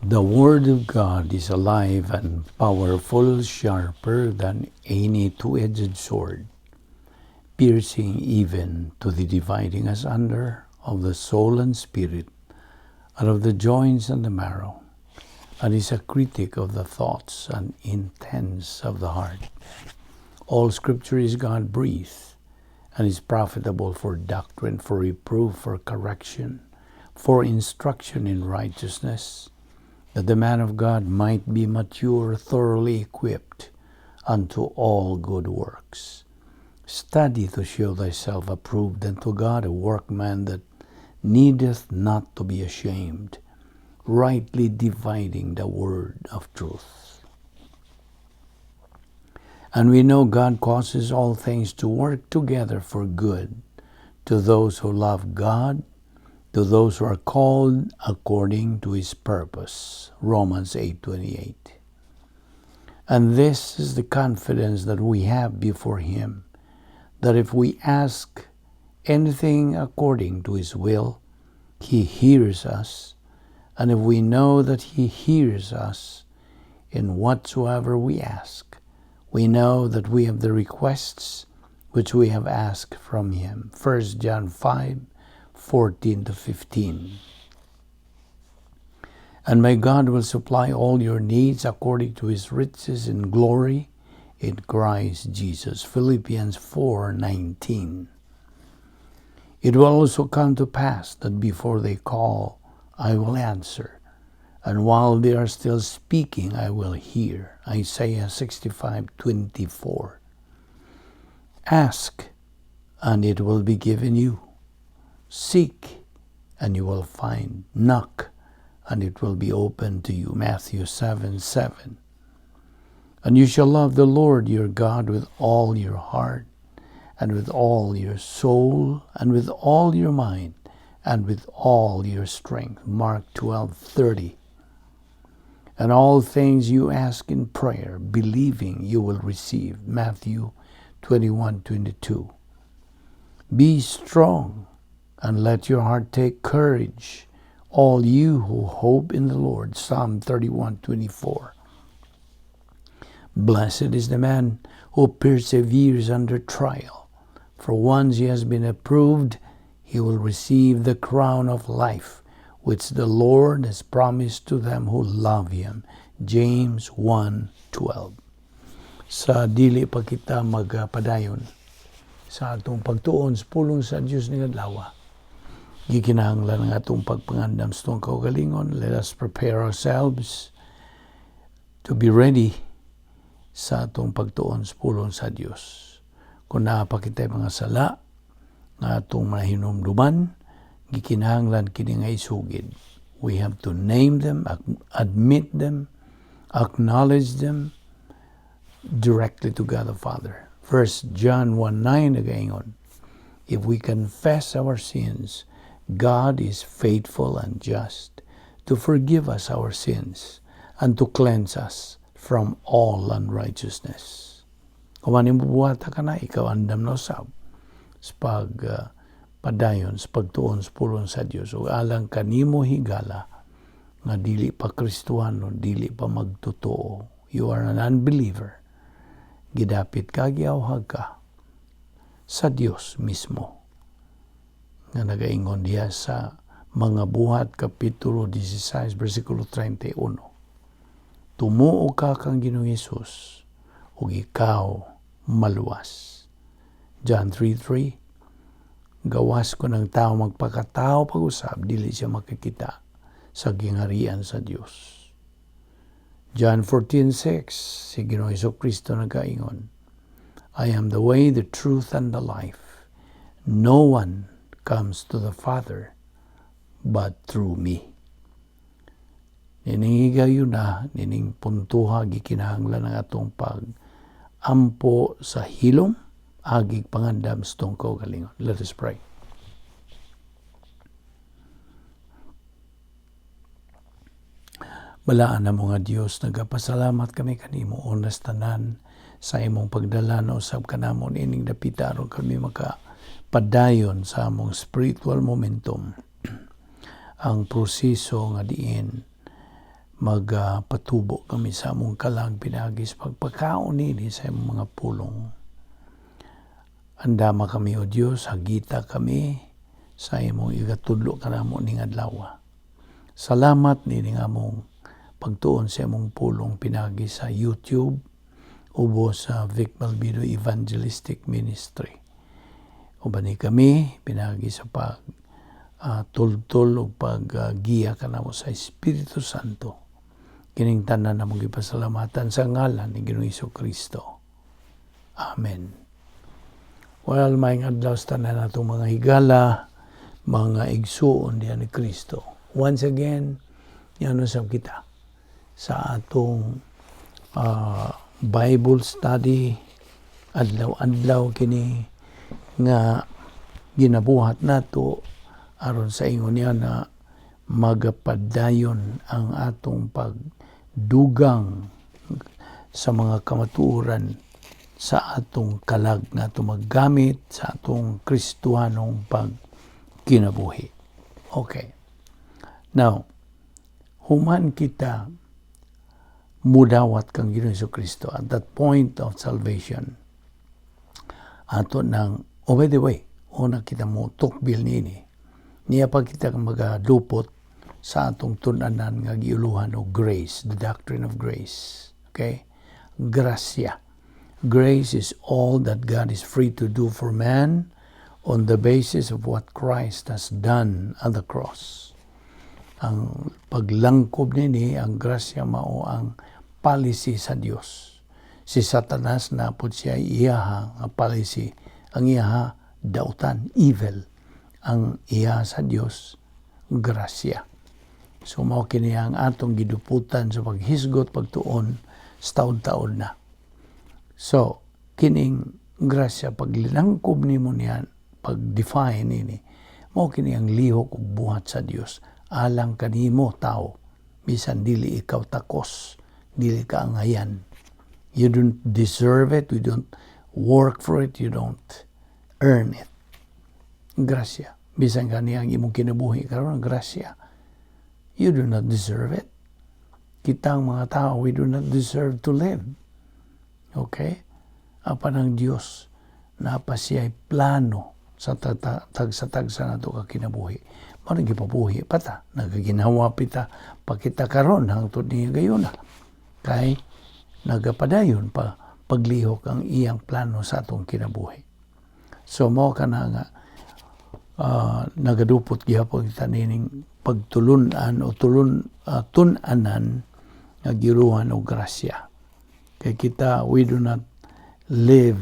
The Word of God is alive and powerful, sharper than any two-edged sword, piercing even to the dividing asunder of the soul and spirit, and of the joints and the marrow, and is a critic of the thoughts and intents of the heart. All Scripture is God breathed and is profitable for doctrine, for reproof, for correction, for instruction in righteousness, that the man of God might be mature, thoroughly equipped unto all good works. Study to show thyself approved unto God, a workman that needeth not to be ashamed, rightly dividing the word of truth. And we know God causes all things to work together for good to those who love God, to those who are called according to His purpose. Romans 8:28. And this is the confidence that we have before Him, that if we ask anything according to His will, He hears us. And if we know that He hears us in whatsoever we ask, we know that we have the requests which we have asked from Him. 1 John 5:14 to 15. And my God will supply all your needs according to His riches in glory in Christ Jesus. Philippians 4:19. It will also come to pass that before they call, I will answer, and while they are still speaking, I will hear. Isaiah 65:24. Ask, and it will be given you. Seek, and you will find. Knock, and it will be opened to you. Matthew 7:7. And you shall love the Lord your God with all your heart, and with all your soul, and with all your mind, and with all your strength. Mark 12:30. And all things you ask in prayer, believing, you will receive. Matthew 21:22. Be strong and let your heart take courage, all you who hope in the Lord. Psalm 31:24. Blessed is the man who perseveres under trial, for once he has been approved, he will receive the crown of life, which the Lord has promised to them who love Him. James 1:12. Sa dili pa kita magpadayon sa atong pagtuon sa pulong sa Dios ning adlaw, gikinahanglan ang atong pagpangandam sa atong kaugalingon. Let us prepare ourselves to be ready sa atong pagtuon sa pulong sa Dios. Kung naa pa kita'y mga sala nga atong mahinumduman, gikinahanglan kini nga isugid. We have to name them, admit them, acknowledge them directly to God the Father. 1 John 1:9 nagaingon, "If we confess our sins, God is faithful and just to forgive us our sins and to cleanse us from all unrighteousness." Kung ano buhata ka na, ikaw andam na usab sa pag padayon sa pagtuon sa pulong sa Dios. Ug alang kanimo higala nga dili pa Kristohano, dili pa magtotoo, you are an unbeliever, gidapit ka, giawhag ka sa Dios mismo nga nagaingon diha sa Mga Buhat Kapitulo 16 versikulo 31: "Tumuo ka kang Ginoong Hesus ug ikaw maluwas." John 3:3. Gawas kon ang tao magpakatao pag-usab, dili siya makikita sa gingharian sa Dios. John 14:6, si Ginoong Hesus Kristo nagaingon, "I am the way, the truth, and the life. No one comes to the Father but through me." Nining higayon na, nining puntuha, gikinahanglan ang atong pag ampo sa hilom, agig pangandam sa atong kaugalingon. Let us pray. Balaan na mo nga Dios, nagapasalamat kami kanimo onas tanan sa imong pagdala na usab kanamo ining dapita aron kami maka padayon sa among spiritual momentum, ang proseso nga diin Magpatubo kami sa among kalag pinaagi sa pagpakaon nini sa imong mga pulong. Andama kami, O Dios, hagita kami sa imong igatudlo kanamo ning adlaw. Salamat nining among pagtuon sa imong pulong pinagi sa YouTube ubo sa Vic Malvido Evangelistic Ministry. Ubani kami pinagi sa pag tultol ug paggiya kanamo sa Espiritu Santo. Kining tanan namong gipasalamatan sa ngalan ni Ginoong Kristo. Amen. Well, maayong adlaw sa tanan natong mga higala, mga igsuon diha ni Kristo. Once again, yan usab kita sa atong Bible study, adlaw-adlaw kini nga ginabuhat nato aron sa ingon niya na magapadayon ang atong pagdugang sa mga kamatuoran sa atong kalag nga atong maggamit sa atong Kristohanong pagkinabuhi. Okay. Now, human kita mudawat kang Ginoong Kristo at that point of salvation, ato nang, oh, by the way, una kita mo tukbil nini, niya pa kita magadupot sa atong tun-anan nga giuluhan og grace, the doctrine of grace. Okay? Gracia. Grace is all that God is free to do for man on the basis of what Christ has done at the cross. Ang paglangkob nini, ang grasya mao ang policy sa Dios. Si Satanas na pud siya iyaha nga policy, ang iyaha dautan, evil. Ang iya sa Dios, grasya. So mao kini ang atong giduputan sa paghisgot pagtuon sa taon-taon na. So kining grasya, paglinangkob nimo niyan, pag-define nini, mao kini ang lihok ug buhat sa Dios alang kanimo tao bisan dili ikaw takos, dili ka angayan. You don't deserve it, you don't work for it, you don't earn it. Grasya. Bisan gani ang imong kinabuhi karon, grasya. You do not deserve it. Kitang mga tao, we do not deserve to live. Okay? Apan ang Dios, napa siya'y plano sa tagsa-tagsa nato ka kinabuhi. Mao gipabuhi pa ta, nagaginhawa pita pa kita karon hangtod ni gayuna. Kay nagapadayon pa paglihok ang iyang plano sa atong kinabuhi. So mao kana nga nagadupot gihapon kita nining pagtulunan o tulun tun-anan nga giuluhan og grasya. Kay kita, we do not live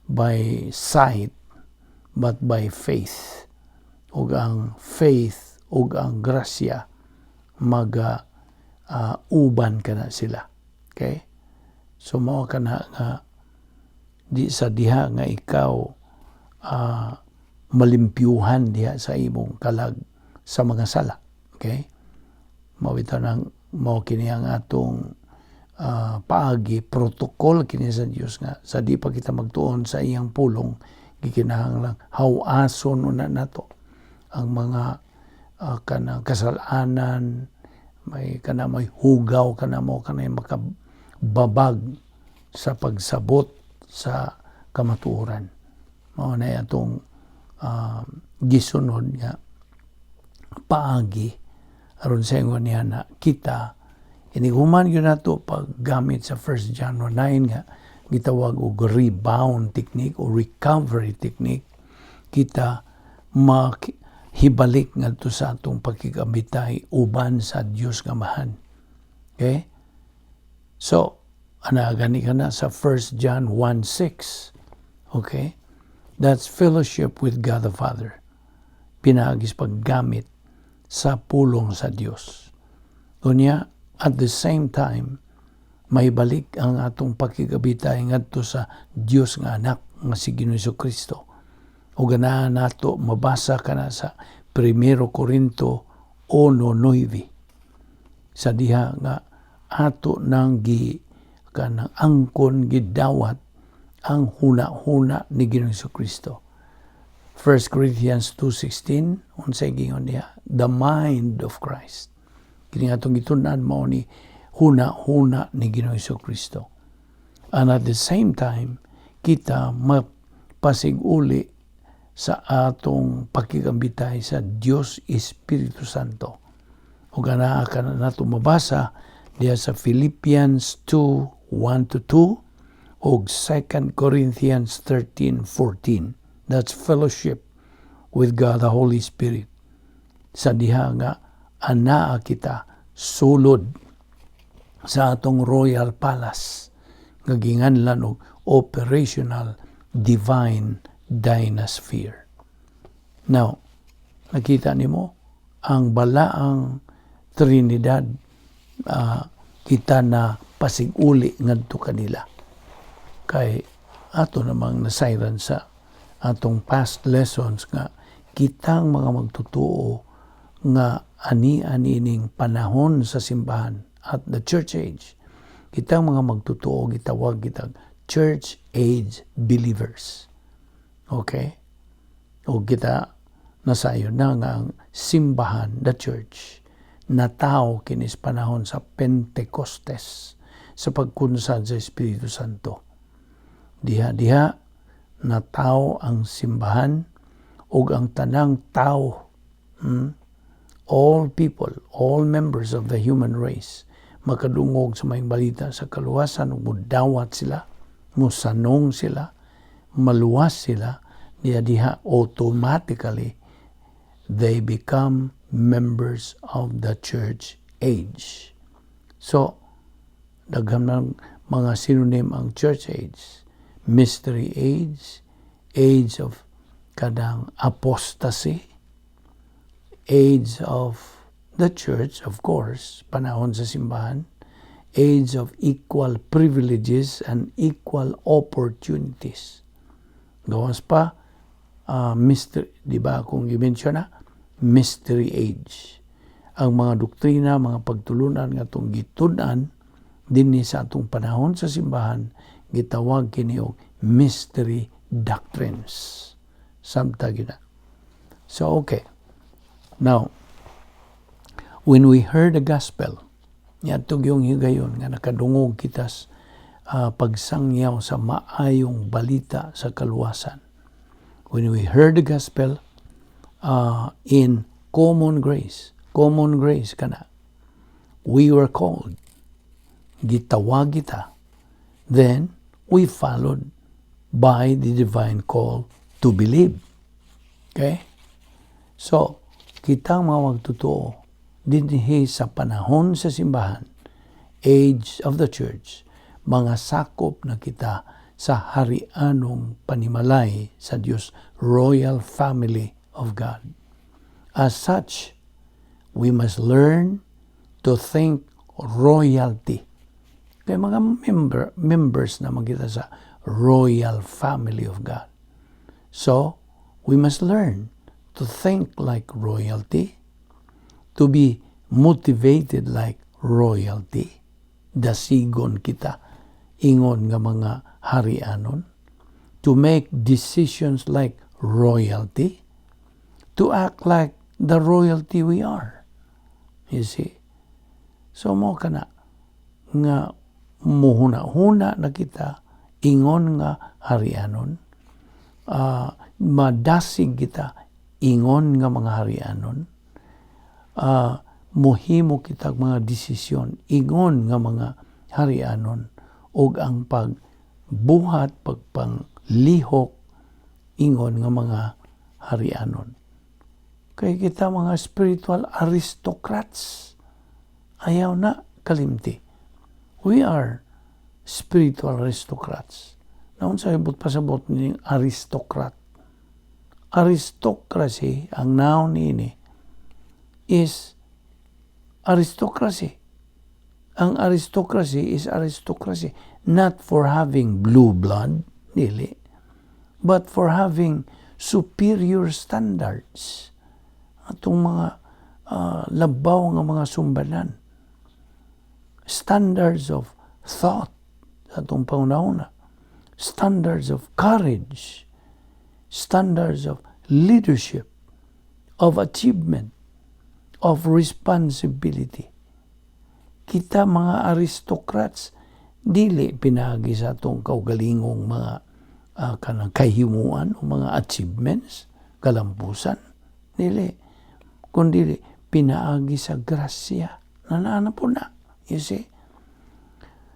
by sight but by faith. Ug ang faith ug ang grasya maga uban kana sila. Okay? So mao kana nga di sa diha nga ikaw malimpyuhan diha sa imong kalag sa mga sala. Okay? Mao bitaw nang mao kini ang atong paagi, protocol kini sa Dios nga sa di pa kita magtuon sa iyang pulong, gikinahanglan hawason una nato ang mga kanang kasalanan, may kana may hugaw kana mo kanay makababag sa pagsabot sa kamatuoran. Mao na atong gisunod nga paagi aron sa ingon niya na kita inighuman gyud nato paggamit sa 1 John 9 nga gitawag og rebound technique o recovery technique, kita mahibalik ngadto sa atong pakig-abitay uban sa Dios nga Amahan. Okay? So, ana gani ka na sa 1 John 1:6. Okay? That's fellowship with God the Father. Pinaagi sa paggamit sa pulong sa Dios. Unya, at the same time, may balik ang atong pakigabitay ngadto sa Dios nga Anak nga si Ginoong Kristo. O ganahan nato mabasa kana sa 1 Corinto 1:9 sa diha nga ato nang gi kanang angkon gidawat ang huna-huna ni Ginoong Kristo. 1 Corinthians 2:16, unsay gingon diha? The mind of Christ. Kini atong gitun-an mao ni huna-huna ni Ginoong Kristo. And at the same time, kita mapasig-uli sa atong pakigambitay sa Dios Espiritu Santo. Ug anaa ka na nato mabasa diha sa Philippians 2:1 to 2 ug 2 Corinthians 13:14. That's fellowship with God the Holy Spirit. Sa diha nga anaa kita sulod sa atong royal palace nga ginganlan og operational divine dynasphere. Now, nakita nimo ang balaang Trinidad, kita na pasig-uli ngadto kanila. Kay ato namang nasayran sa atong past lessons nga kitang mga magtutuo nga ani-ani ning panahon sa simbahan at the church age. Kitang mga magtutuo, gitawag kitang church age believers. Okay? O kita nasayon na nga ang simbahan, the church, natawo kinis panahon sa Pentecostes sa pagkunsad sa Espiritu Santo. Diha-diha natawo ang simbahan ug ang tanang tao, all people, all members of the human race, makadungog sa maayong balita sa kaluwasan ug mudawat sila, musanong sila, maluwas sila, diha diha automatically they become members of the church age. So, daghan ng mga synonym ang church age. Mystery age, age of kanang apostasy, age of the church, of course, panahon sa simbahan, age of equal privileges and equal opportunities. Gawas pa, mystery, di ba kung i-mention na, mystery age. Ang mga doktrina, mga pagtulunan nga atong gitun-an dinhi sa atong panahon sa simbahan, gitawag kini og mystery doctrines. Samtang gina. So okay. Now, when we heard the gospel, niadto yung higayon nga nakadungog kita pagsangyaw sa maayong balita sa kaluwasan. When we heard the gospel in common grace kana, we were called, gitawag kita, then we followed by the divine call to believe. Okay? So, kitang mga magtotoo, dinhi sa panahon sa simbahan, age of the church, mga sakop na kita sa harianong panimalay sa Dios, royal family of God. As such, we must learn to think royalty. Kaya mga members na kita sa royal family of God. So, we must learn to think like royalty, to be motivated like royalty. Dasigon kita, ingon nga mga harianon, to make decisions like royalty, to act like the royalty we are. You see? So mao kana nga muhuna-huna na kita ingon nga harianon, madasig kita ingon nga mga harianon, muhimo kita mga desisyon ingon nga mga harianon ug ang pagbuhat, pagpanglihok ingon nga mga harianon. Kay kita mga spiritual aristocrats. Ayaw na kalimti. We are spiritual aristocrats. Naunsa ibot pasabot ning aristocrat? Aristocracy, ang noun ini, is aristocracy. Ang aristocracy is aristocracy not for having blue blood, dili, but for having superior standards. Atong mga labaw nga mga sumbanan. Standards of thought atong panghuna-huna. Standards of courage. Standards of leadership, of achievement, of responsibility. Kita mga aristocrats, dili pinaagi sa atong kaugalingong mga kanang kahimuan o mga achievements, kalampusan. Dili. Kundi pinaagi sa grasya. Naa na po na. You see?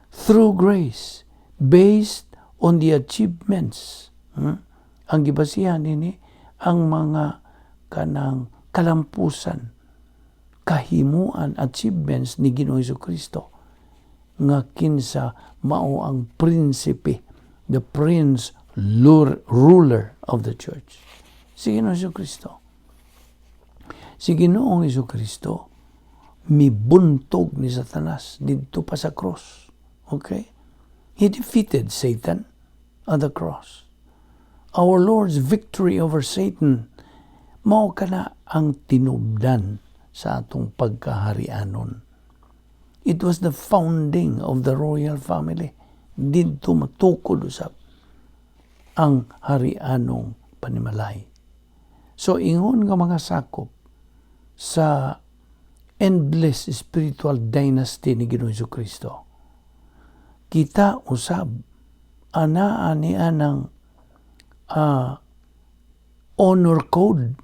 Through grace, based on the achievements. Ang gibasihan nini ang mga kanang kalampusan, kahimuan, achievements ni Ginoong Kristo nga kinsa mao ang prinsipe, the prince ruler of the church. Si Ginoong Kristo. Si Ginoong Kristo mibuntog ni Satanas didto pa sa cross. Okay? He defeated Satan on the cross. Our Lord's victory over Satan mao kana ang tinubdan sa atong pagkaharianon. It was the founding of the royal family. Didto matukod usab ang harianong panimalay. So ingon nga mga sakop sa endless spiritual dynasty ni Ginoong Kristo, kita usab anaa niya ng honor code,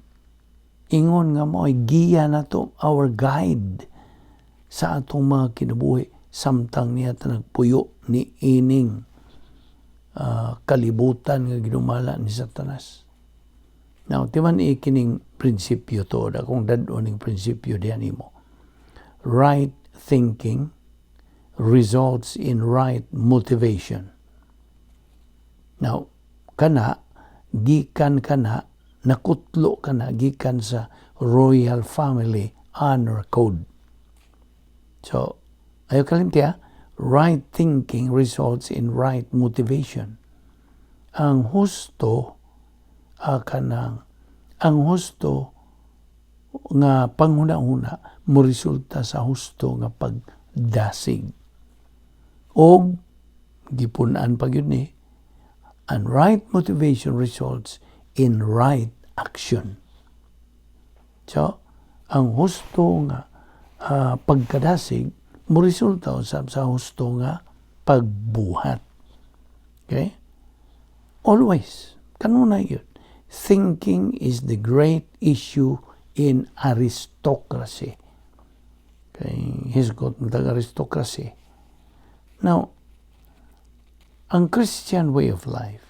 ingon nga mao'y giya nato, our guide sa atong mga kinabuhi samtang niya ta nagpuyo ni ining kalibutan nga ginumala ni Satanas. Now, timan kining prinsipyo to, akong dad-on ning prinsipyo diyan nimo. Right thinking results in right motivation. Now, kana, gikan kana, nakutlo kana, gikan sa royal family honor code. So, ayaw kalimti ha, right thinking results in right motivation. Ang husto, kanang, ang husto nga panghuna-huna mo resulta sa husto nga pagdasig. Og gipun-an pa gyud ni, and right motivation results in right action. So, ang husto nga pagkadasig mo resulta usab sa husto nga pagbuhat. Okay? Always. Kanunay yun. Thinking is the great issue in aristocracy. Okay, hisgot mo aristocracy. Now, ang Christian way of life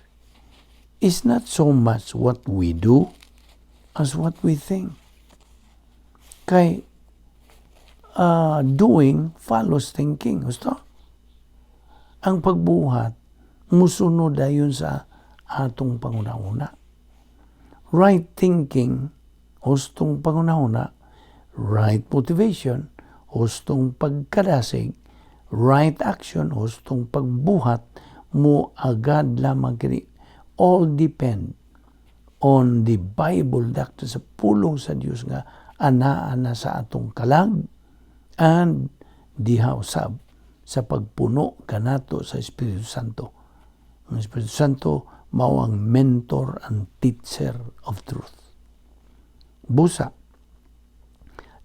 is not so much what we do as what we think. Kay doing follows thinking. Gusto? Ang pagbuhat, musunod dayon sa atong panghuna-huna. Right thinking, hustong panghuna-huna, right motivation, hustong pagkadasig, right action, hustong pagbuhat, mo agad lamang kini. All depend on the Bible doctrine, sa pulong sa Dios nga anaa na sa atong kalag and diha usab sa pagpuno kanato sa Espiritu Santo. Ang Espiritu Santo mao ang mentor and teacher of truth. Busa,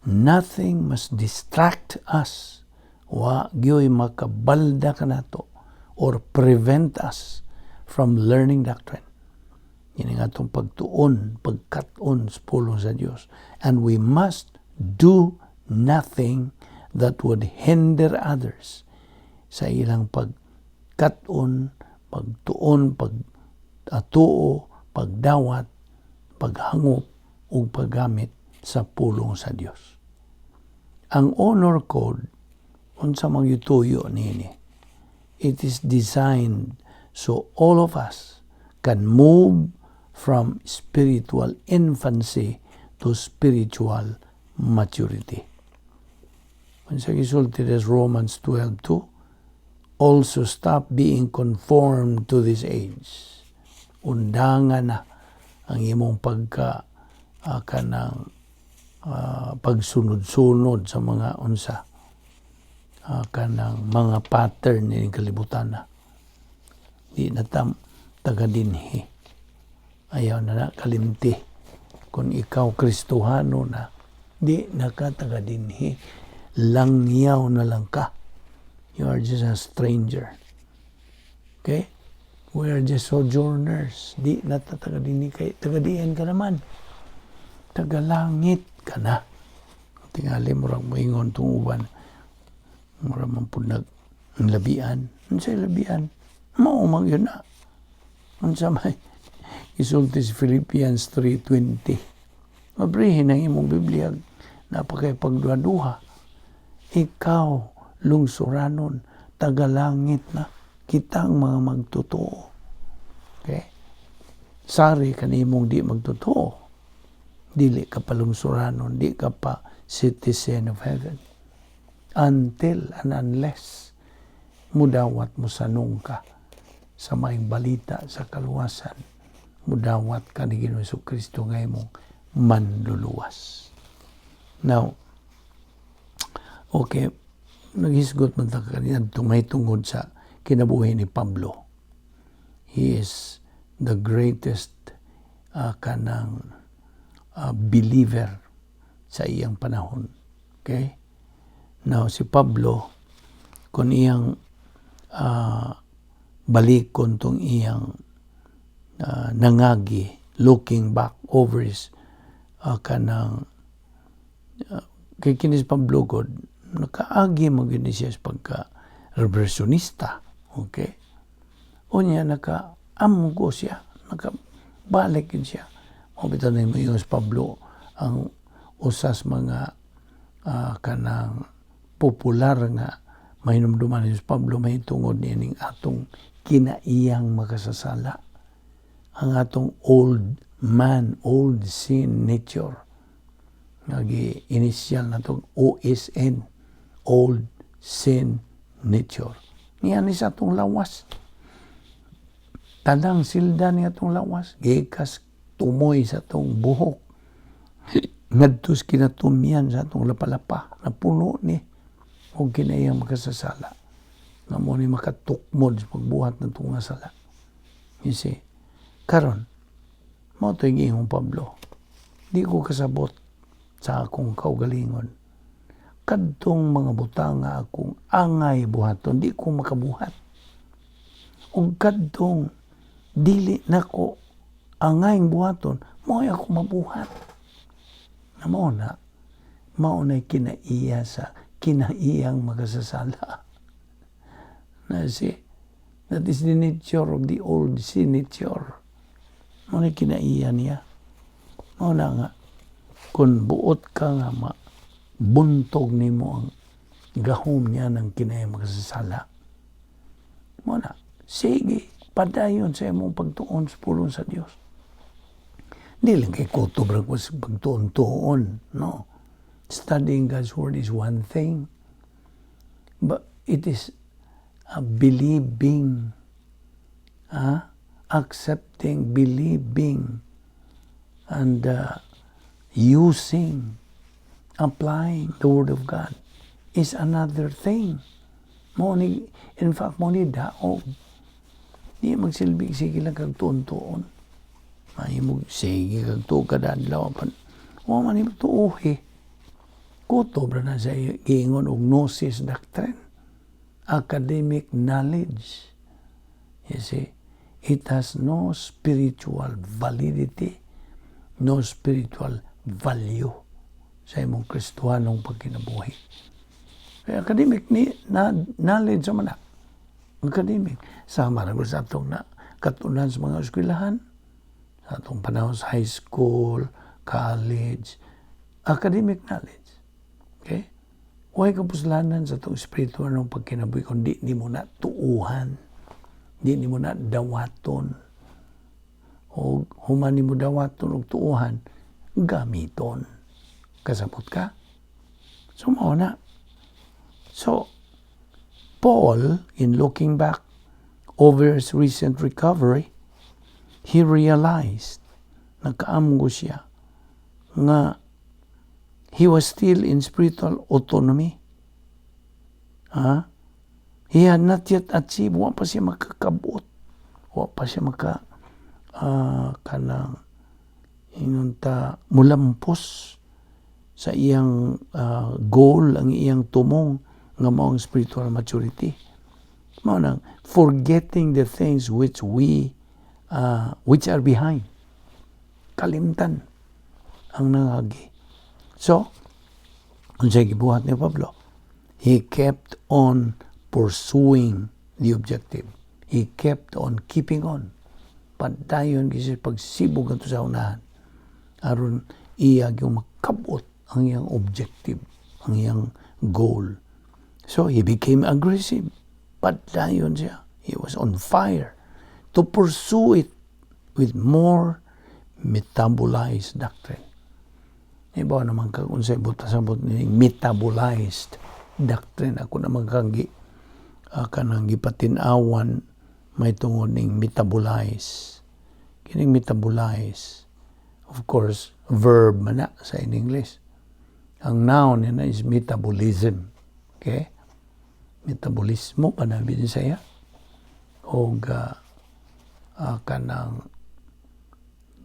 nothing must distract us, wa gyoy makabalda kanato or prevent us from learning doctrine. Yan ang atong pagtuon, pagkat-on sa pulong sa Dios. And we must do nothing that would hinder others sa ilang pagkat-on, pagtuon, pag-atuo, pagdawat, paghangop, ug paggamit sa pulong sa Dios. Ang honor code, unsa mang yutuyo niini, it is designed so all of us can move from spiritual infancy to spiritual maturity. Unsa gisulti des Romans 12:2? Also stop being conformed to this age. Undangan na ang imong pagka kanang pagsunod-sunod sa mga unsa kanang mga pattern ni kalibutan na. Di na tam taga dinhi. Ayaw na na kalimti. Kung ikaw Kristohano na, di na ka taga dinhi. Langyaw na lang ka. You are just a stranger. Okay? We are just sojourners. Di na ta taga dinhi kay taga diin ka naman. Taga langit ka na. Tingali murag moingon tong uban. Mura man pud nag labian. Unsay labian? Mao man yun na. Unsa may isulti sa Philippians 3:20? Abrihin ang imong Biblia, napakay pagduha-duha. Ikaw, lungsuranon, tagalangit na kitang mga magtotoo. Okay? Sari kanimong di magtotoo. Dili ka pa lungsuranon, di ka pa citizen of heaven. Until and unless mudawat mo sanong ka sa maayong balita sa kaluwasan, mudawat ka ni Ginoong Kristo nga imong manluluwas. Now, okay, naghisgot man ta kanina may tungod sa kinabuhi ni Pablo. He is the greatest kanang believer sa iyang panahon. Okay? Now, si Pablo, kung iyang balikon tong iyang nangagi, looking back over his kanang kay kini si Pablo god, nakaagi mo gyud ni siya sa pagka reversionista. Okay? Unya naka amgo siya, naka balik yun siya. Mao bitaw na mo si Pablo ang usas mga kanang popular nga mahinumduman ni Pablo mahitungod niining atong kinaiyang makasasala, ang atong old man, old sin nature nga gi-initial na itong OSN, old sin nature. Niya ni sa atong lawas. Tanang silda ni atong lawas, gikas tumoy sa atong buhok. Ngadto sa kinatumyan sa atong lapalapa, napuno ni og kinaiyang makasasala. Nga mo ni makatukmod sa pagbuhat ng itong nga sala. You see, karon, mao to giingon Pablo. Di ko kasabot sa akong kaugalingon. Kadtong mga butang nga akong angay buhaton, di ko makabuhat. Ug kadtong dili nako angay buhaton, mao ako mabuhat. Na mao na, mao na kinaiya sa kinaiyang makasasala. Na see, that is the nature of the old sin nature. Mao na kinaiya niya. Mao na nga, kung buot ka nga ma, buntog nimo ang gahom niya ng kinaiya makasasala. Mao na, sige, padayon sa imong pagtuon sa pulong sa Dios. Di lang kay kutob ra ko sa pagtuon-tuon, no? Studying God's Word is one thing, but it is a believing, accepting, believing, and using, applying the Word of God is another thing. Mo ni, in fact, mo ni daog. Di magsilbi sige lang kag tuon-tuon. Mahimog sige kag tuo kada adlaw pan. Wa man nimo tuohi. Kutob ra na sa giingon og gnosis doctrine. Academic knowledge. You see, it has no spiritual validity, no spiritual value sa imong Kristohanong pagkinabuhi. Kaya academic ni na, knowledge man na. Academic. Sama ra gud sa atong na katunan sa mga eskwelahan, sa atong panahon sa high school, college, academic knowledge. Okay? Huwag kapuslanan sa atong spiritual ng pagkinabuhi kung di nimo na tuuhan, di nimo na dawaton, o human nimo dawaton og tuuhan, gamiton. Kasabot ka? So, mao na. So, Paul, in looking back over his recent recovery, he realized, nakaamgo siya, nga he was still in spiritual autonomy. Ha? He had not yet achieved, wa pa siya makakabot. Wa pa siya maka kanang ingon ta mulampos Sa iyang goal, ang iyang tumong nga mao ang spiritual maturity. Mao nang forgetting the things which are behind. Kalimtan ang nangagi. So, unsay gibuhat ni Pablo? He kept on pursuing the objective. He kept on keeping on. Padayon gyud pagsibog ngadto sa unahan. Aron iya gyud makabot ang iyang objective, ang iyang goal. So he became aggressive. Padayon siya. He was on fire to pursue it with more metabolized doctrine. Iba naman kag unsay buta sabot ni metabolized doctrine. Ako naman kang gi kanang gipatin-awan may tungod ning metabolize. Kining metabolize, of course, verb man na sa in English. Ang noun niya is metabolism. Okay? Metabolismo pa na saya. O kanang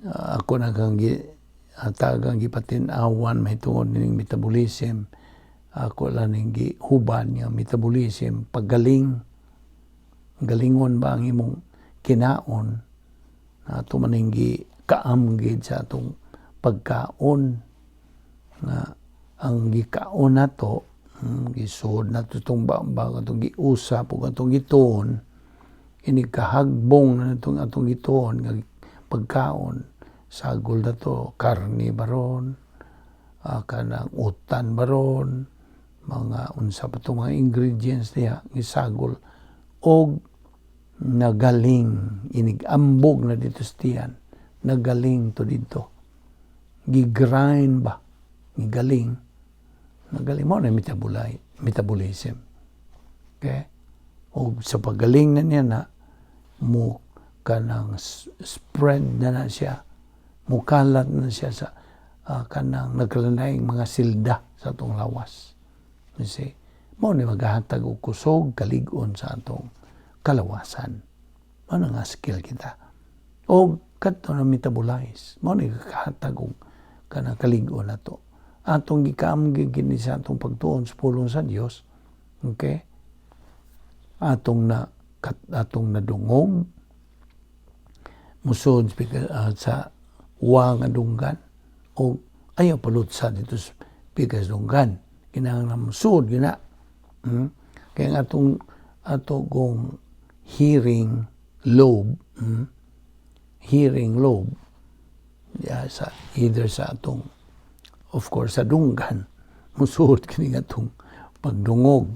ako na kang tagang gipatin-awan may tungod ning metabolism, ako lang ning gihuban nga metabolism, paggaling, galingon ba ang imong kinaon ato man ning gikaam gid sa atong pagkaon nga ang gikaon nato, gisod nato itong bambang atong giusap ug atong gituon, ini kahagbong na itong atong gituon nga pagkaon, sagol na to karne baron, kanang utan baron, mga unsa pa itong mga ingredients diha gisagol og nagaling, inig ambog na dito sa tiyan, nagaling to dito, gigrind ba, gigaling, nagaling mo na metabolism. Okay, o sa paggaling na niya na mo kanang spread na na siya, mukalat na siya sa kanang nagkalanaing mga silda sa atong lawas. You see, mao ni maghahatag og kusog, kalig-on sa atong kalawasan. Mao na nga skill kita o kadto na metabolize, mao ni kahatag og kanang kalig-on nato, atong gikaamgig kini sa atong pagtuon sa pulong sa Dios. Okay, atong na kat, atong nadungog, musod sa wa nga dunggan o ayaw palutsa dito sa pikas dunggan, kinahanglan musud gina. Kaya nga atong atong hearing lobe, Hearing lobe, yeah, sa either sa atong, of course, sa dunggan musuot kini atong pagdungog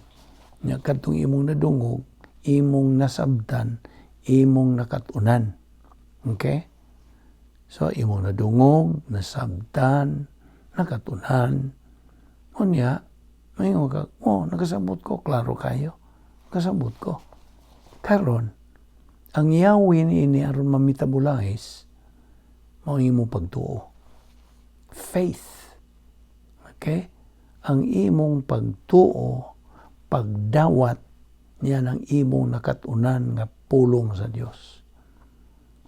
nya, kadtong imong nadungog, imong nasabtan, imong nakatunan. Okay, so imong nadungog, nasabtan, nakatunan, unya maingon ka, "Oh, nakasabot ko, klaro kayo, kasabot ko." Karon ang yawin ini aron ma-metabolize mao imong pagtuo, faith. Okay, ang imong pagtuo, pagdawat niya ng imong nakatunan nga pulong sa Dios,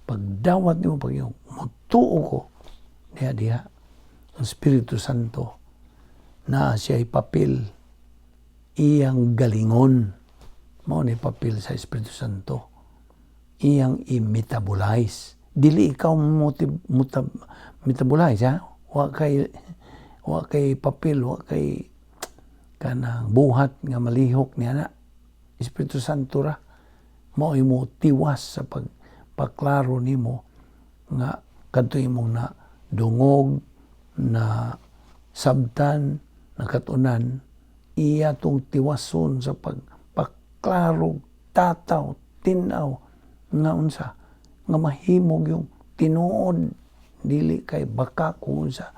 pagdawat nimo, pag imong mutuo ko diha diha, ang Espiritu Santo na siya papel, iyang galingon, mao ni papel sa Espiritu Santo, iyang i-metabolize. Dili ikaw metabolize ha, wa kay papel, wa kay kanang buhat nga malihok niya na. Espiritu Santo ra mao imo tiwas sa pagpaklaro nimo nga kadto imong na dungog, na sabtan, nakatunan, iya tong tiwason sa pagpaklaro, tataw, tinaw nga unsa nga mahimog yung tinuod, dili kay baka kung unsa.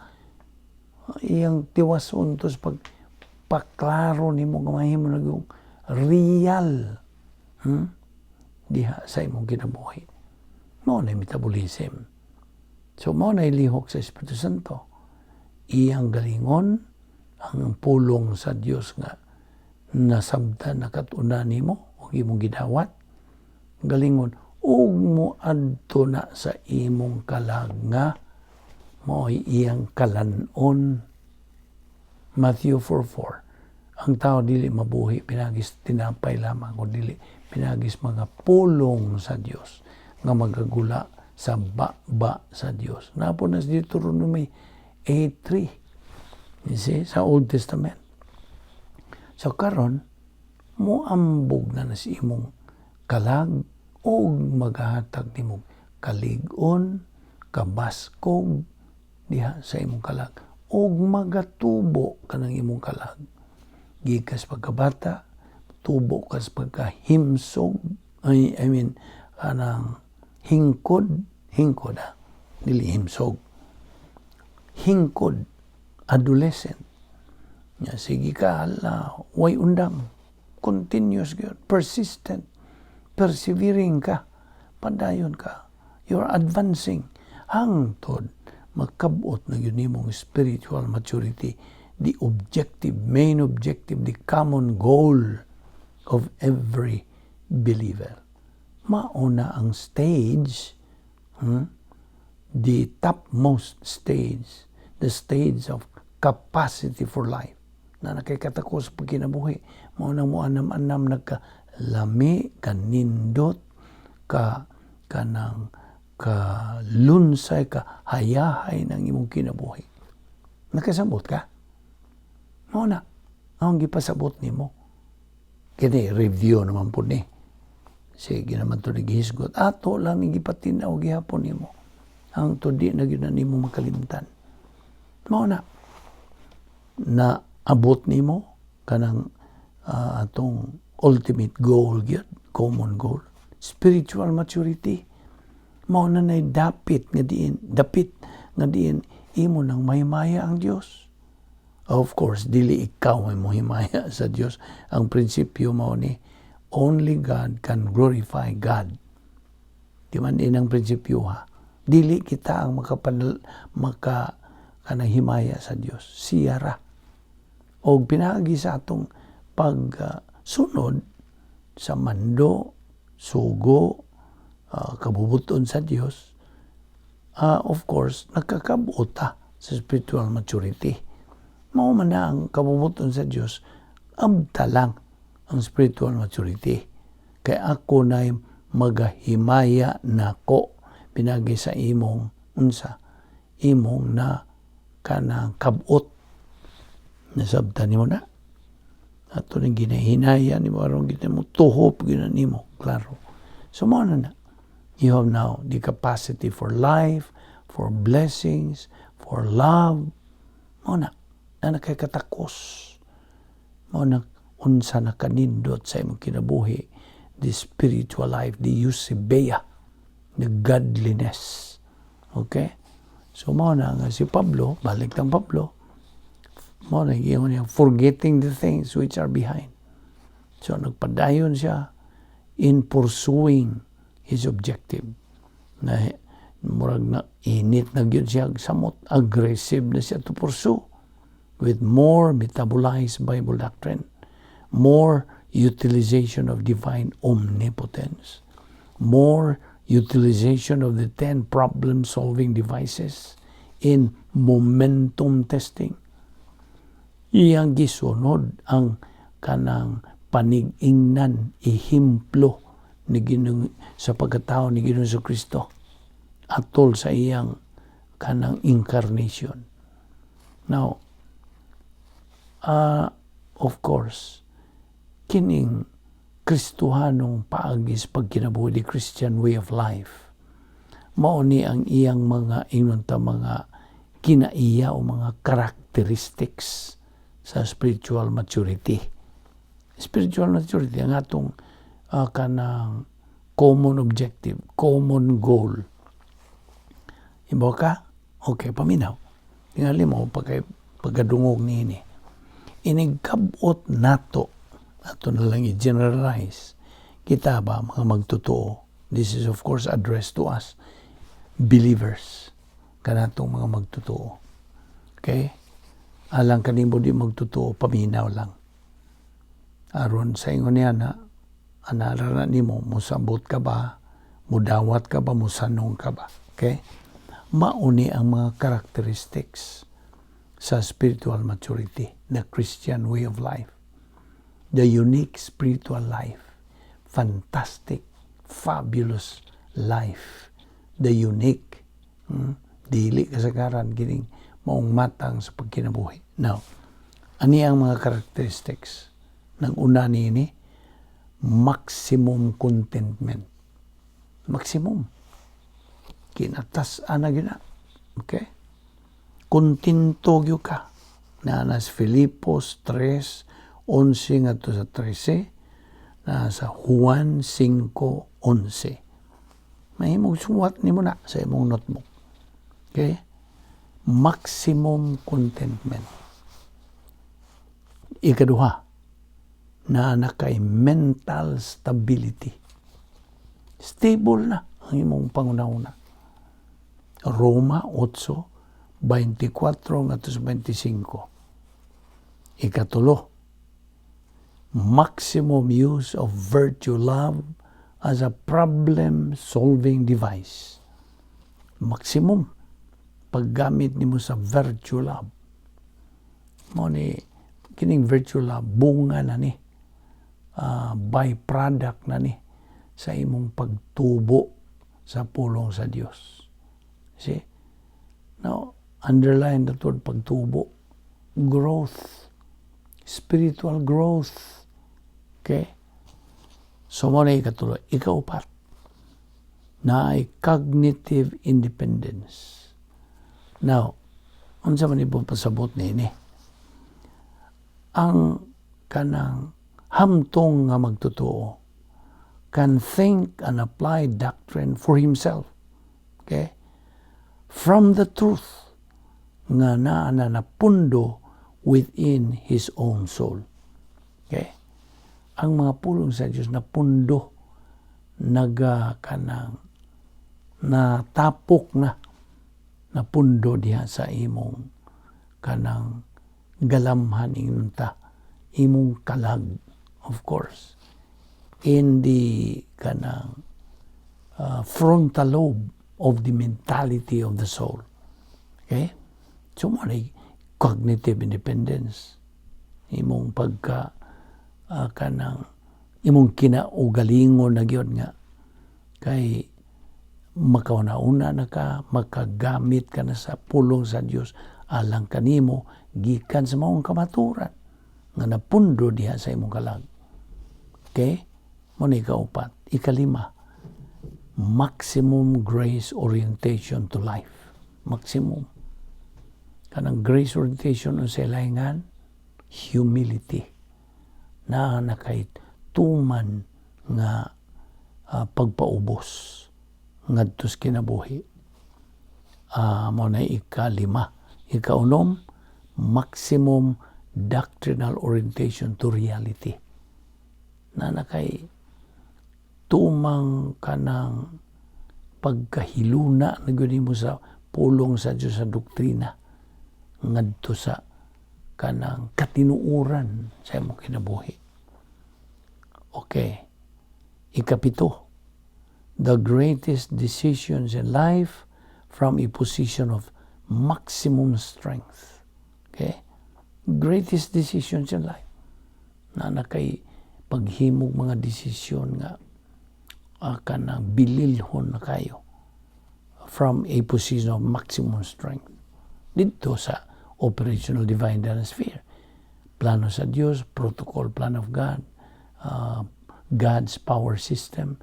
Iyang tiwason to sa pagpaklaro nimo nga mahimo na yung real, Diha sa imong kinabuhi, mao na metabolism. So mao na lihok sa Espiritu Santo, iyang galingon ang pulong sa Dios nga nasabtan, nakatuna nimo ug imong gidawat, galingon ug moadto na sa imong kalag nga mao'y iyang kalan-on. Matthew 4:4. Ang tao dili mabuhi pinaagis tinapay lamang o dili pinaagis mga pulong sa Dios nga magagula sa baba sa Dios. Naa pod na sa Deuteronomy 8:3. You see, sa Old Testament. So karon moambog na na sa imong kalag og magahatag nimo kalig-on, kabaskog diha sa imong kalag og magatubo kanang imong kalag. Gikas pagkabata, tubo kas pagkahimsog, I mean, kanang hingkod, hingkod ha, dili himsog. Hingkod, adolescent. Ya, sige ka, hala, way undang. Continuous gyud, persistent, persevering ka, padayon ka. You're advancing hangtod makabot na gyud nimong spiritual maturity, the objective, main objective, the common goal of every believer. Mauna ang stage, the topmost stage, the stage of capacity for life na nakikatako sa pagkinabuhi. Mao na mo anam-anam nagka lami, kanindot, ka kanang ka lunsay, ka hayahay ng imong kinabuhi. Nakasabot ka? Mao na. Ang gipasabot nimo. Kini review naman po ni. Sige naman to naghisgot. Ato lang ni gipatin-aw gihapon nimo. Ang to di na gyud na nimo makalimtan. Mao na. Na abot nimo kanang atong ultimate goal gyud, common goal, spiritual maturity. Mao na nay dapit nga diin, dapit nga diin imo nang mahimaya ang Dios. Of course, dili ikaw may mohimaya sa Dios. Ang prinsipyo mao ni only God can glorify God. Di man inang prinsipyo ha. Dili kita ang makapanal, maka kanang himaya sa Dios. Siya ra. Og pinaagi sa atong pagsunod sa mando, sugo, kabubuton sa Dios, of course, nakakabot ta sa spiritual maturity. Mao man na ang kabubuton sa Dios, abta lang ang spiritual maturity. Kay ako na magahimaya nako pinaagi sa imong unsa imong na kanang kabot. Nasabtan nimo na ato ning ginahinaya nimo aron gina mo tuhop gina nimo klaro. So mao na na you have now the capacity for life, for blessings, for love. Mao na na nakakatakos, mao na unsa na kanindot sa imong kinabuhi, the spiritual life, the eusebeia, the godliness. Okay, so mao na nga si Pablo, balik tang Pablo, mao na giingon niya, forgetting the things which are behind. So nagpadayon siya in pursuing his objective na murag na init na gyud siya samot, aggressive na siya to pursue with more metabolized Bible doctrine, more utilization of divine omnipotence, more utilization of the 10 problem-solving devices in momentum testing. Iyang gisunod ang kanang panig-ingnan, ehemplo ni Ginoong sa pagkatao ni Ginoong Kristo atol sa iyang kanang incarnation. Now, of course, kining Kristohanong paagi sa pagkinabuhi, the Christian way of life, mao ni ang iyang mga ingon ta mga kinaiya o mga characteristics sa spiritual maturity. Spiritual maturity ang atong kanang common objective, common goal. Ibaw ka? Okay, paminaw. Tingali mo pagkay pagkadungog niini. Inigkabot nato, ato na lang i-generalize, kita ba mga magtotoo? This is of course addressed to us, believers, kanatong mga magtotoo. Okay? Alang kanimo di magtotoo, paminaw lang. Aron sa ingon niya na, anara na nimo, musabot ka ba, mudawat ka ba, musanong ka ba? Okay? Mauni ang mga characteristics. Sa spiritual maturity, the Christian way of life, the unique spiritual life, fantastic, fabulous life, the unique, Dili kasagaran kining maong matang sa pagkinabuhi. Now, ani ang mga characteristics? Nang una niini, maximum contentment. Maximum. Kinatas-an na gyud na. Okay? Kontento gyud ka. Na nas Filipos 3:11 ngadto sa 13, na sa Juan 5:11. Mahimong suwat nimo na sa imong notebook. Okay? Maximum contentment. Ikaduha, naa na kay mental stability. Stable na ang imong panghunahuna. Roma 8:24 ngadto sa 25. Ikatulo, maximum use of virtue love as a problem-solving device. Maximum paggamit nimo sa virtue love. Mao ni kining virtue love, bunga na ni, byproduct na ni sa imong pagtubo sa pulong sa Dios. See? Now, underline that word "pagtubo." Growth. Spiritual growth. Okay? So, mao na ikatulo. Ikaupat, naay cognitive independence. Now, unsa man ibong pasabot niini? Ang kanang hamtong nga magtotoo can think and apply doctrine for himself. Okay? From the truth nga naa na napundo within his own soul. Okay? Ang mga pulong sa Diyos napundo, naga kanang natapok na, napundo diha sa imong kanang galamhan, ingon ta, imong kalag, of course, in the kanang frontal lobe of the mentality of the soul. Okay? So mao na cognitive independence, imong pagka kanang imong kinaugalingon na gyud nga kay makauna-una na ka, makagamit ka na sa pulong sa Dios alang kanimo gikan sa maong kamaturan nga napundo diha sa imong kalag. Okay? Mao ni ikaupat. Ikalima, maximum grace orientation to life. Maximum. Kanang grace orientation, unsa lahingan? Humility. Naa na kay tuman nga pagpaubos ngadto sa kinabuhi. Mao na ikalima. Ikaunom, maximum doctrinal orientation to reality. Naa na kay tumang kanang pagkahiluna na gyud nimo sa pulong sa Dios, sa doktrina, ngadto sa kanang katinuoran sa imong kinabuhi. Okay. Ikapito, the greatest decisions in life from a position of maximum strength. Okay? Greatest decisions in life. Naa na kay paghimog mga desisyon nga kanang bililhon na kayo from a position of maximum strength dito sa operational divine sphere. Plano sa Dios, protocol plan of God, God's power system,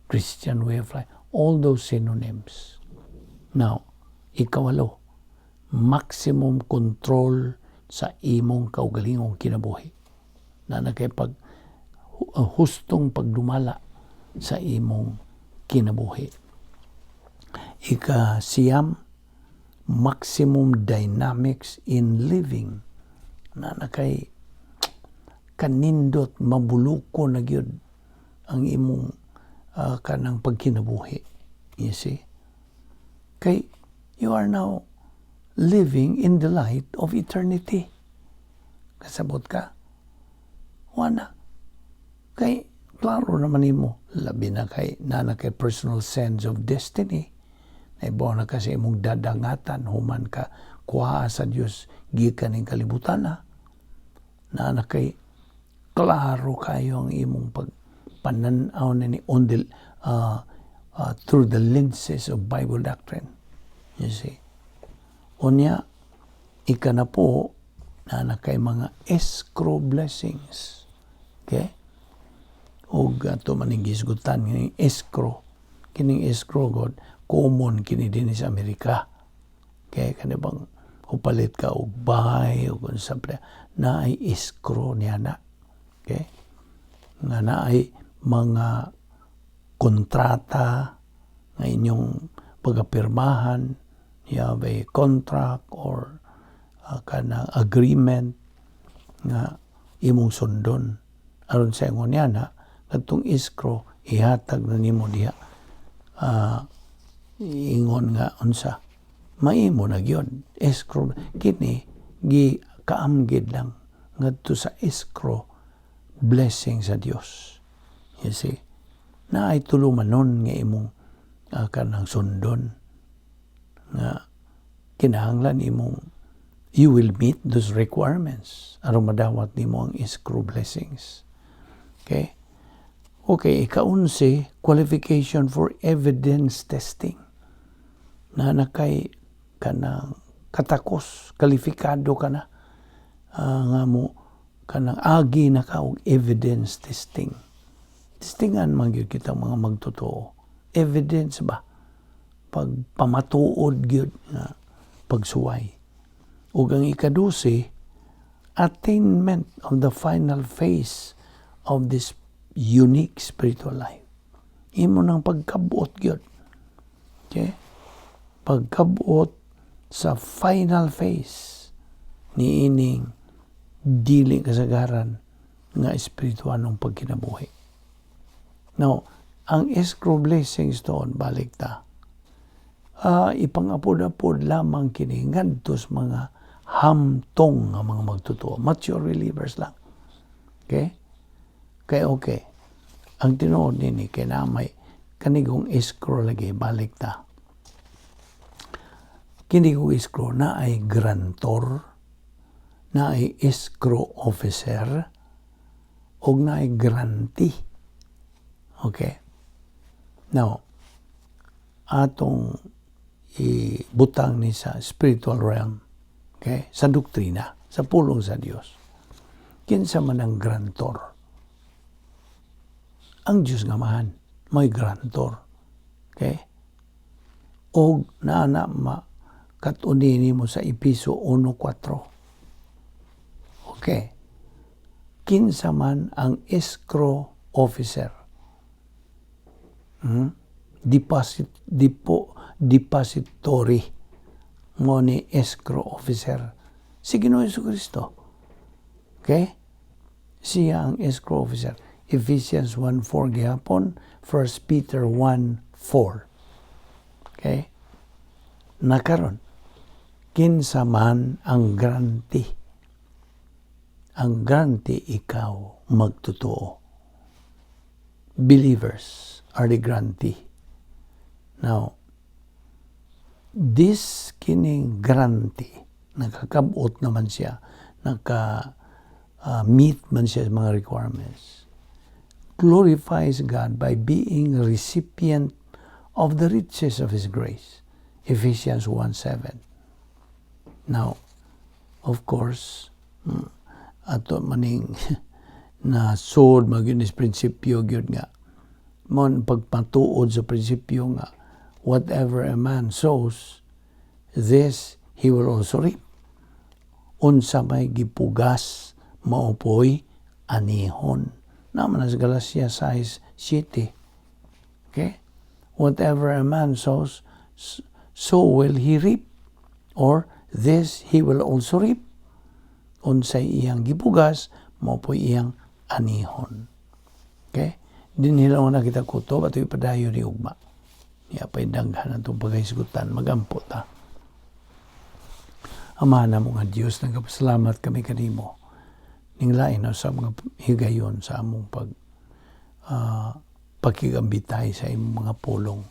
Christian way of life, all those synonyms. Now, ikawalo, maximum control sa imong kaugalingong kinabuhi. Naa na kay pag hustong pagdumala sa imong kinabuhi. Ika siyam, maximum dynamics in living. Naa na kay kanindot, mabuluko na gyud ang imong kanang pagkinabuhi. You see? Kay you are now living in the light of eternity. Kasabot ka? Wala. Kay klaro naman nimo, labi na kay naa na kay personal sense of destiny. Naibaw na ka sa imong dadangatan human ka kuha sa Dios gikan ning kalibutan, ha? Na na kay klaro kayo ang imong pag panan-aw na ni on the through the lenses of Bible doctrine. You see? Unya, ika na po na na kay mga escrow blessings. Okay? Og ato maning gisgutan kining escrow. Kining escrow god, common kini din sa Amerika. Okay, kani bang upalit ka og bahay o kung sa na ay escrow niya na. Okay? Nga na ay mga kontrata nga inyong pagapirmahan, you have a contract or kanang agreement nga imong sundon aron sa ingon niya na kadtong escrow ihatag na nimo diha, ingon nga unsa maimo na gyud escrow. Kini gi kaamgid lang ngadto sa escrow blessing sa Dios. You see, na ay tulumanon nga imong kanang sundon nga kinahanglan imong you will meet those requirements aron madawat nimo ang escrow blessings. Okay, ikaunse, qualification for evidence testing, na nakay kanang katakos, kalifikado ka na nga mo kanang agi na ka og evidence testing. Testingan man gyud kita mga magtotoo. Evidence ba, pag pamatuod gyud nga pagsuway. Ug ang ikadose, attainment of the final phase of this unique spiritual life, imo nang pagkabuot gyud. Okay, pagkabuot sa final phase ni ining dili kasagaran nga espirituanong pagkinabuhi. Now, ang escrow blessings doon, balik ta. Ipangapod-apod lamang kini ngadto sa mga hamtong nga mga magtotoo. Mature believers lang. Okay? Kay okay. Ang tinuod nini kay na may kanigong escrow lagi, balik ta. Kini kong escrow na ay grantor, na ay escrow officer, o na ay grantee. Okay? Now, atong ibutang ni sa spiritual realm, okay? Sa doktrina, sa pulong sa Dios. Kinsa man ang grantor? Ang Diyos nga Amahan, may grantor. Okay? Og naa na ma katuni mo sa Epeso 1.4. Okay. Kinsa man ang escrow officer? Depository mo ni escrow officer. Si Ginoo Kristo. Okay? Siya ang escrow officer. Ephesians 1.4 gihapon, 1 Peter 1.4. Okay? Nakaron, kinsa man ang grantee? Ang grantee, ikaw, magtotoo. Believers are the grantee. Now, this kining grantee, nakakabot naman siya, naka meet man siya sa mga requirements, glorifies God by being recipient of the riches of His grace. Ephesians 1.7. Now, of course, ato maning na sod magyud is prinsipyo gyud nga mon pagpatuod sa prinsipyo nga whatever a man sows, this he will also reap. Unsa may gipugas, mao poy anihon. Naman sa Galatia 6:7. Okay? Whatever a man sows, so will he reap. Or this he will also reap. Unsay iyang gipugas, mao poy iyang anihon. Okay? Dinhi lang na kita kutob ato ipadayon ni ugma. Niya pa'y daghan atong paghisgutan, magampo ta. Ama namo nga Dios, nagapasalamat kami kanimo. Ning lain na sa mga higayon sa among pag pakigambitay sa imong mga pulong.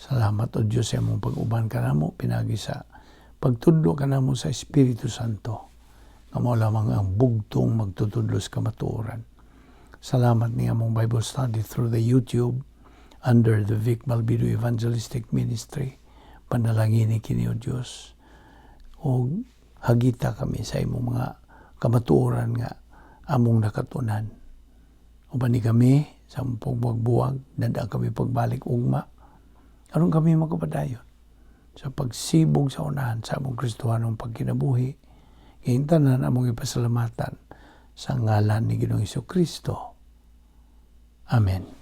Salamat o Dios sa imong pag-uban kanamo pinagi sa Pagtudlo ka namo sa Espiritu Santo, nga mao lamang ang bugtong magtutudlo sa kamatuoran. Salamat ni among Bible study through the YouTube under the Vic Balbido Evangelistic Ministry. Panalangini kini, O Diyos. O hagita kami sa imong mga kamatuoran nga among nakatunan. Uban ni kami sa among pagbuwag, dada kami pagbalik ugma. Aron kami magpadayon sa pagsibog sa unahan sa among Kristohanong pagkinabuhi. Ngayon tanan among ipasalamatan sa ngalan ni Ginoong Kristo. Amen.